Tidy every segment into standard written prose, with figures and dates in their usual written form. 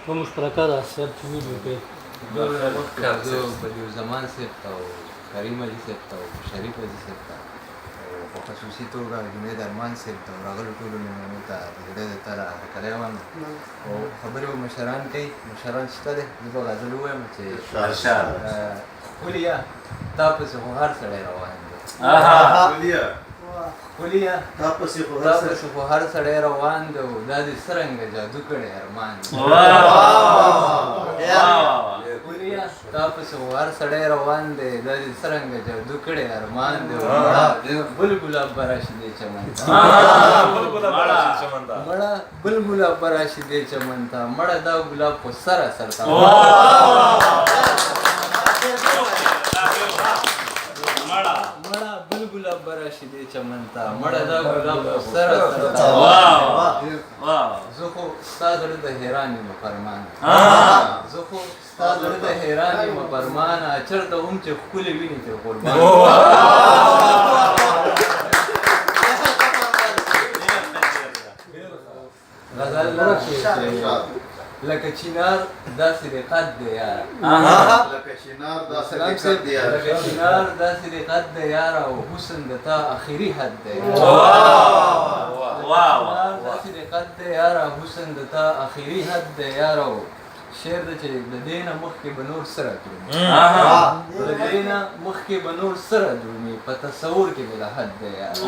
Vamos para cá, certo vídeo کې. زه بدیع الزمان صاحب ته او کریم علي صاحب ته او شریف علي صاحب ته او په خصوصي توګه جنید ارمان صاحب ته او راغلو ټولو مېلمنو ته د زړه د تله هرکلی وایم. او خبرې به مشران کوي، مشران شته دی، زه به غزل ووایم چې ښکلیه تا پسې خو هر سړی روان دی. ښکلیه تا پسې خو تا پسې خو هر سړی روان دی او دا دې څرنګه جادو کړی ارمان دی. ښکلیه تا پسې خو هر سړی روان دی، دا دې څرنګه جادو کړی ارمان دی. بل ګلاب به راشي دې چمن ته، مړه بل ګلاب به راشي دې چمن ته، مړه دا ګلاب خو سره سر ته. مړه بل ګلاب به راشي دې چمن ته، مړه دا ګلاب خو سره سر ته. زه خو ستا زړه ته حیران یم فرمانه، زه خو ستا زړه ته حیران یم فرمانه، چېرته هم چې ښکلې ویني ترې قربان. غزل لکه چینار داسې د قد دی یاره، لکه چینار داسې سلام د صاحب، قد دی یاره، لکه چینار داسې د قد دی یاره او حسن د تا اخري حد دی. چینار داسې د قد دی یاره، حسن د تا اخري حد دی یاره. او شعر دی چې د دې نه مخکې به نور سره درومي، د دې نه مخکې به نور سره درومي، په تصور کې مې له حد دی یاره.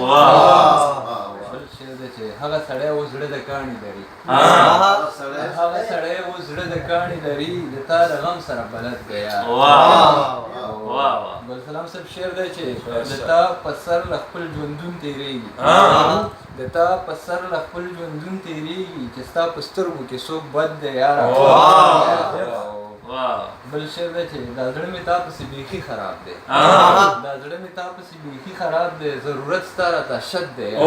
بل شعر دی چې هغه سړی اوس زړه د کاڼي لري، هغه سړی اوس زړه د کاڼي لري، د تا د غم سره بلد دی یاره. بل سلام صاحب شعر دی چې د تا په سر له خپل ژوندون تېرېږي، د تا په سر له خپل ژوندون تېرېږي، چې ستا په سترګو کې څوک بد دی یاره. بل شعر دی چې دا زړه مې تا پسې بیخي خراب دی، دا زړه مې تا پسې بیخي خراب دی، ضرورت ستا راته شد دی یاره.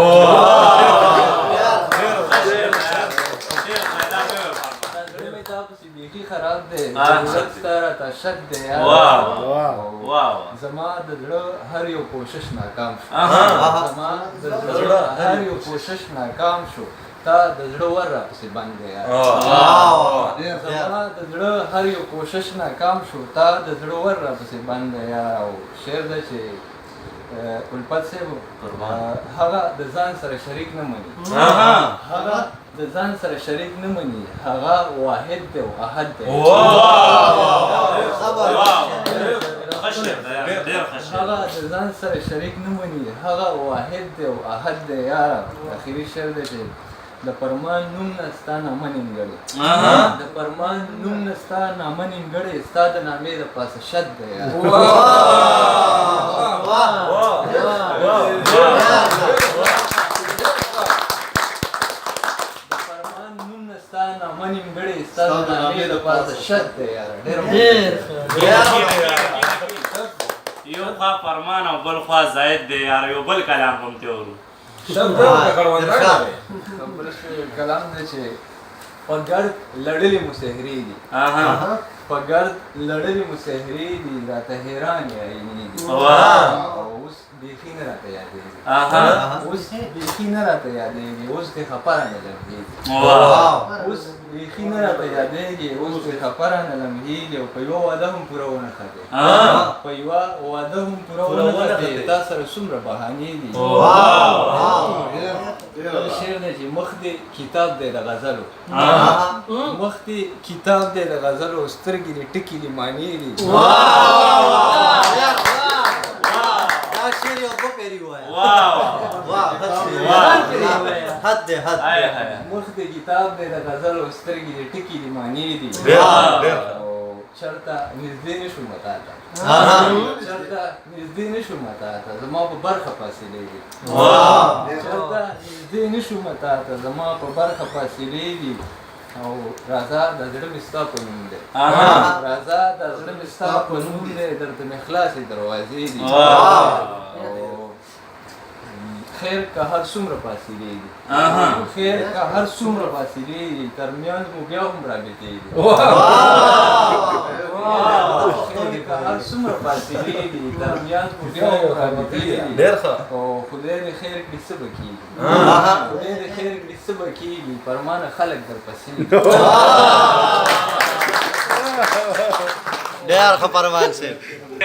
دا زړه مې تا پسې بیخي خراب دی، ضرورت ستا راته شد دی یاره. زما د زړه هر یو کوشش ناکام شو، زما د زړه هر یو کوشش ناکام شو، تا د زړه ور راپسې بند دی یاره. زما د زړه هر یو کوشش ناکام شو، تا د زړه ور راپسې بند دی یاره. او شعر دی چې الفت صاحب هغه د ځان سره شریک نه مني، هغه د ځان سره شریک نه مني، هغه واحد دی او احد دی. هغه د ځان سره شریک نه مني، هغه واحد دی او احد دی یاره. اخري شعر دی چې د فرمان نوم نه ستا نامه نیمګړې، د فرمان نوم نه ستا نامه نیمګړې، ستا د نامې د پاسه شد دی یاره. د فرمان نوم نه ستا نامه نیمګړې، ستا د نامې د پاسه شد دی یاره. ډېر یو خوا فرمان او بل خوا زاید دی یاره، یو بل کلام هم ته اورو. بل کلام دی چې په ګرد لړلې مسهرې دي، په ګرد لړلې مسهرې دي، راته حیرانې عینې دي، او اوس بیخي نه راته یادېږي، اوس بیخي نه راته یادېږي، اوس دې خپه رانه لمحېږي، اوس بیخي نه راته یادېږي، اوس دې خپه رانه لمحېږي، او په یوه واده هم پوره ونه ختې، په یوه واده هم پوره ونه ختې، تا سره څومره بهانې دي. بل شعر دی چې مخ دې کتاب دی د غزلو، مخ دې کتاب دی د غزلو، سترګې دې ټکي دي معنې دي. دا شعر یو دوه پیري ووایه. حد دی حد. مخ دې کتاب دی د غزلو، سترګې دې ټکي دي معنې دي. او چېرته نږدې نه شوم تا ته، چېرته نږدې نه شوم تا ته، زما په برخه فاصلې دي، چېرته نږدې نه شوم تا ته، زما په برخه فاصلې دي. او راځه د زړه مې ستا په نوم دی، راځه د زړه مې ستا په نوم دی، درته مې خلاصې دروازې دي. او خیر که هر څومره فاصلې دي، خیر که هر څومره فاصلې دي، ترمنځ مو بیا هم رابطې دي. خیر که هر څومره فاصلې دي، ترمنځ مو بیا هم رابطې دي. او خدای دې خیر کړي څه به کېږي، خدای دې خیر کړي څه به کېږي، پر ما نه خلک درپسې دي. ډېر ښه فرمان صاحب.